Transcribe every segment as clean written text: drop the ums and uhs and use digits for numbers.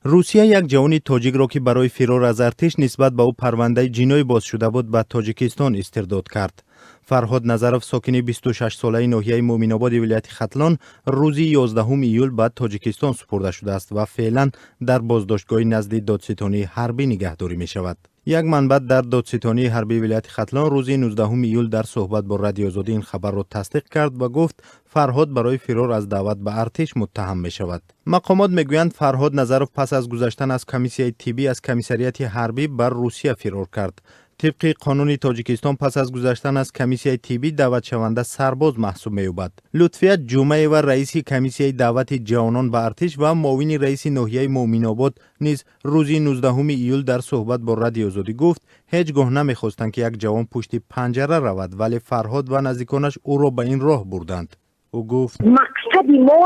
Русия як ҷавони тоҷикро, ки барои фирор аз артиш нисбат ба ӯ парвандаи ҷиноӣ боз шуда буд, ба Тоҷикистон истирдод кард. Фарҳод Назаров, сокини 26-солаи ноҳияи Муъминободи вилояти Хатлон, рӯзи 11 июл ба Тоҷикистон супурда шудааст ва феълан дар боздоштгоҳи назди додситонии ҳарбӣ нигаҳдорӣ мешавад. Як манбаъ дар додситонии ҳарбии вилояти Хатлон рӯзи 19 июл дар суҳбат бо Радиоозодӣ ин хабарро тасдиқ кард ва гуфт, Фарҳод барои фирор аз даъват ба артиш муттаҳам мешавад. Мақомот мегӯянд, Фарҳод Назаров пас аз гузаштан аз комиссияи тиббӣ аз комиссариати ҳарбӣ ба Русия фирор кард. Тибқи қонуни Тоҷикистон, пас аз гузаштан аз комиссияи тиббӣ даъватшаванда сарбоз маҳсуб меёбад. Лутфия Ҷумаева, раиси комиссияи даъвати ҷавонон ба артиш ва муовини раиси ноҳияи Муъминобод, низ рӯзи 19 июл дар суҳбат бо Радиоозодӣ гуфт, ҳеҷ гоҳ намехостанд, ки як ҷавон пушти панҷара равад, вале Фарҳод ва наздиконаш ӯро ба ин роҳ бурданд. Ӯ гуфт: Мақсади мо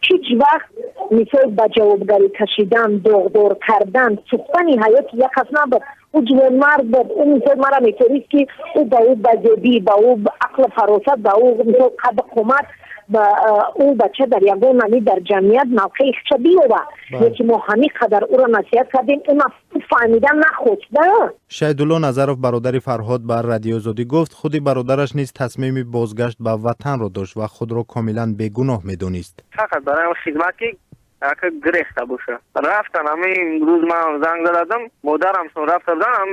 ҳеҷ вақт, мисол, ба ҷавобгарӣ кашидан, доғдор кардан, сӯхтани ҳаёти як кас набуд. Ӯ ҷавонмард буд. Ӯ, мисол, мара меторист, ки ӯ ба ӯ ба зебӣ, ба ӯ ақлу фаросат, ба ӯ, мисол, қаду қомат, ба ӯ бача дар ягон нами дар ҷамъият мавқеи худша биёбад. Лекин мо ҳамин қадар ӯро насиҳат кардем, ӯ фаҳмида нахост да. Шаҳидулло Назаров, бародари Фарҳод, ба Радиоозодӣ гуфт, худи бародараш низ тасмими бозгашт ба ватанро дошт ва худро комилан бегуноҳ медонист. Фақат барои хизмат, ки ака гирехта боша, рафтан. Ҳамин рӯз ман занг зададам, модарамшон рафта будан,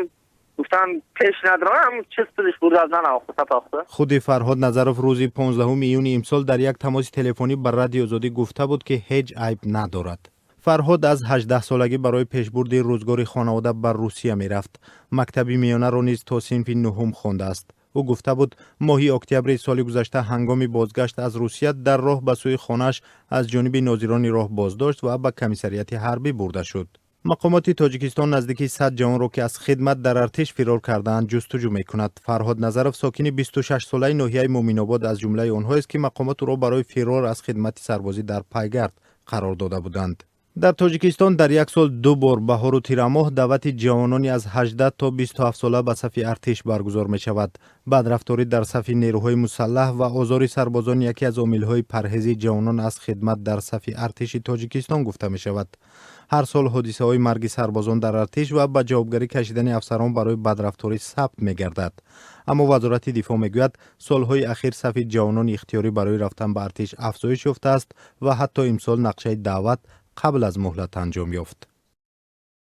гуфтан, пеш надорам, чиз пизиш бурда зан охта похта. Худи Фарҳод Назаров рӯзи 15 июни имсол дар як тамоси телефонӣ ба Радиоозодӣ гуфта буд, ки ҳеҷ айб надорад. Фарҳод аз 18-солагӣ барои пешбурди рӯзгори хонавода ба Русия мерафт. Мактаби миёнаро низ то синфи нуҳум хондааст. Ӯ гуфта буд, моҳи октябри соли гузашта ҳангоми бозгашт аз Русия дар роҳ ба сӯи хонааш аз ҷониби нозирони роҳ боздошт ва ба комиссариати ҳарбӣ бурда шуд. Мақомоти Тоҷикистон наздики 100 ҷавонро, ки аз хидмат дар артиш фирор кардаанд, ҷустуҷӯ мекунад. Фарҳод Назаров, сокини 26-солаи ноҳияи Муъминобод, аз ҷумлаи онҳоест, ки мақомот ӯро барои фирор аз хидмати сарбозӣ дар пайгард қарор дода буданд. Дар Тоҷикистон дар як сол ду бор, баҳору тирамоҳ, даъвати ҷавонони аз 18 то 27 сола ба сафи артиш баргузор мешавад. Бадрафторӣ дар сафи нерӯҳои мусаллаҳ ва озори сарбозон яке аз омилҳои парҳези ҷавонон аз хидмат дар сафи артиши Тоҷикистон гуфта мешавад. Ҳар сол ҳодисаҳои марги сарбозон дар артиш ва ба ҷавобгарӣ кашидани афсарон барои бадрафторӣ сабт мегардад. Аммо Вазорати дифоъ мегӯяд, солҳои ахир сафи ҷавонони ихтиёрӣ барои рафтан ба артиш афзоиш ёфтааст ва ҳатто имсол нақшаи даъват қабл аз муҳлат анҷом ёфт.